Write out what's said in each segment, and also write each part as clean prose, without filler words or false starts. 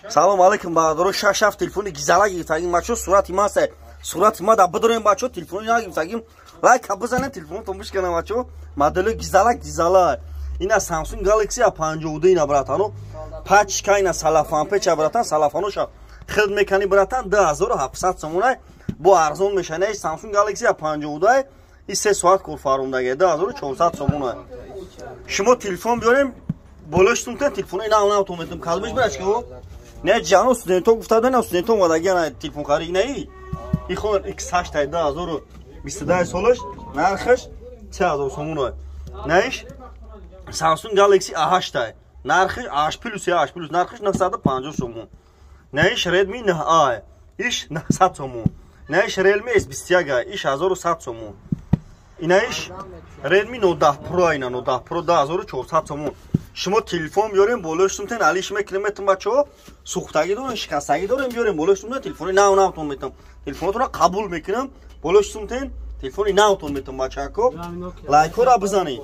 Салом алейкум, бародаро. Шаш ҳафт телефони гизала гирифтагим, бачо. Сурати ма аст, сурати ма да бидорем, бачо. Телефони нагирифтагим, лайка бизанем, телефонотон бишканам, бачо. Модели гизала, гизала. Ина Samsung Galaxy A52, ина, братано, пачка, ина салафан печа, братан, салафаноша хид мекани, братан, 2700 сомона бо арзон мешана. Samsung Galaxy A52 и 3 соат кор фарумдаги, 2400 сомона. Шумо телефон биёрем, болош сумтен телефони нав нав метам. Калбиш брачка, не ҷано, студентон гуфта дана, студентон омадагиана телефон харид наи. И хон X8 2022 солаш, нархаш 3000 сомона. Наиш Samsung Galaxy A8, нархиш A8 Plus, A8 Plus, нархиш 950 сомон. Наиш Redmi 9A, иш 900 сомон. Наиш Realme S21, иш 1100 сомон. Инаиш Redmi Note 10 Pro, ина Note 10 Pro 2400 сомон. Шумо телефон биёрем, болош сумтен алиш мекунем, метум, бачаҳо. Сӯхтагӣ дорем, шикастагӣ дорем, биёрем, болош сумтен, телефони нав навтон метам. Телефонотонро қабул мекунам, болош сумтен, телефони навтон метам, бачако. Лайкҳоро бизанед.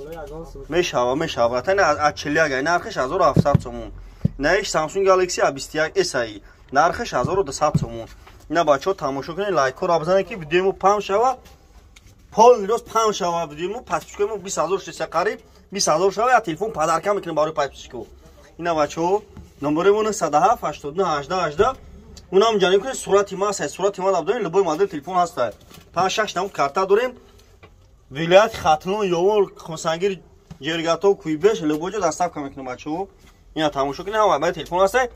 Мешава, мешава, братан. А41, нархиш 1700 сомон. Наиш Samsung Galaxy A21 SI, нархиш 1200 сомон. Ина, бачаҳо, тамошо кунед, лайкҳоро бизанед, ки видеои мо паҳн шава, полный рост паҳн шава видеои мо. Подписчикои мо 20 000 шеса, қариб 20 000 шава, я телефон подарка мекунем барои подписчико. Ина, бачаҳо, номерои мо 907 89 18 18. Унам ҷаниб кунед, сурати ма аст, сурати ма дабдорем, любой модел телефон ҳаста. Панҷ шаш намуд карта дорем. Вилояти Хатлон, Ёвор, Хосангир, Ҷергато, Куйбеш, любой ҷо доставка мекунем, бачаҳо. Ина тамошо кунед, ҳама баъди телефон ҳаста.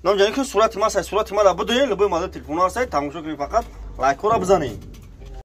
Ном ҷаниб кунед, сурати ма аст, сурати ма дабдорем, любой модел телефон ҳаста. Тамошо кунед, фақат лайкҳоро бизанед.